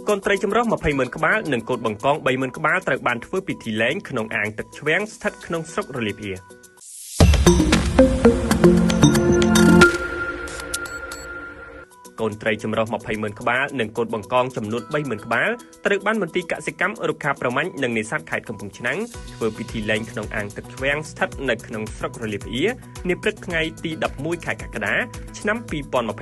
កូនត្រីចម្រុះ 20 ម៉ឺនក្បាល និងកូនបង្កង 3 ម៉ឺនក្បាល ត្រូវបានធ្វើពិធីលែងក្នុងអាងទឹកឆ្វាំងស្ថិតក្នុងស្រុករលាប្អៀរ។ កូនត្រីចម្រុះ 20 ម៉ឺនក្បាល និងកូនបង្កងចំនួន 3 ម៉ឺនក្បាល ត្រូវបានមន្ទីរកសិកម្ម រុក្ខាប្រមាញ់ និងនេសាទខេត្តកំពង់ឆ្នាំង ធ្វើពិធីលែងក្នុងអាងទឹកឆ្វាំងស្ថិតនៅក្នុងស្រុករលាប្អៀរ នាព្រឹកថ្ងៃទី 11 ខែកក្កដា ឆ្នាំ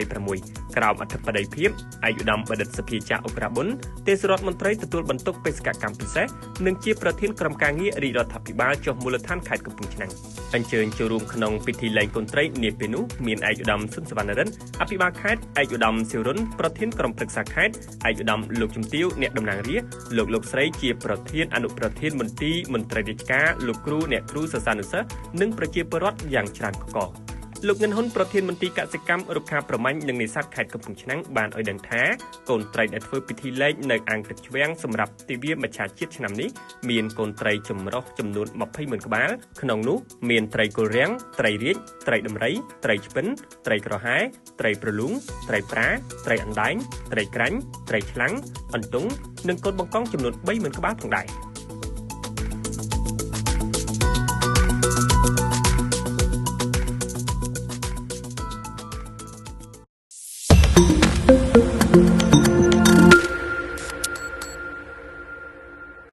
2026 ក្រោមអធិបតីភាពឯកឧត្តមបណ្ឌិតសភាចាអុក្រាប៊ុន ទេសរដ្ឋមន្ត្រីទទួលបន្ទុកបេសកកម្មពិសេស និងជាប្រធានក្រុមការងាររាជរដ្ឋាភិបាលចុះមូលដ្ឋានខេត្តកំពង់ឆ្នាំង។ អញ្ជើញចូលរួមក្នុងពិធីលែងកូនត្រីនាពេលនោះ មានឯកឧត្តមសុនសវណ្ណរិន អភិបាលខេត្ត ឯកឧត្តមសៀវរុន ប្រធានក្រុមប្រឹក្សាខេត្ត ឯកឧត្តមលោកជំទាវ អ្នកតំណាងរាស្ត្រ លោកលោកស្រីជាប្រធានអនុប្រធានមន្ទីរ មន្ត្រីរាជការ លោកគ្រូអ្នកគ្រូ សិស្សានុសិស្ស និងប្រជាពលរដ្ឋយ៉ាងច្រើនកក។ លោកងិនហ៊ុន ប្រធានមន្ទីរកសិកម្ម រុក្ខាប្រមាញ់ និងនេសាទខេត្តកំពង់ឆ្នាំង បានឲ្យដឹងថា កូនត្រីដែលធ្វើពិធីលែងនៅអាងទឹកឆ្វាំងសម្រាប់ទិវាមច្ឆជាតិឆ្នាំនេះ មានកូនត្រីចម្រុះចំនួន 20 ម៉ឺនក្បាល ក្នុងនោះមានត្រីគល់រាំង ត្រីរាជ ត្រីដំរី ត្រីឆ្ពិន ត្រីក្រហែ ត្រីប្រលូង ត្រីប្រា ត្រីអណ្ដែង ត្រីក្រាញ់ ត្រីឆ្លាំង អន្ទង់ និងកូនបង្កងចំនួន 3 ម៉ឺនក្បាលផងដែរ។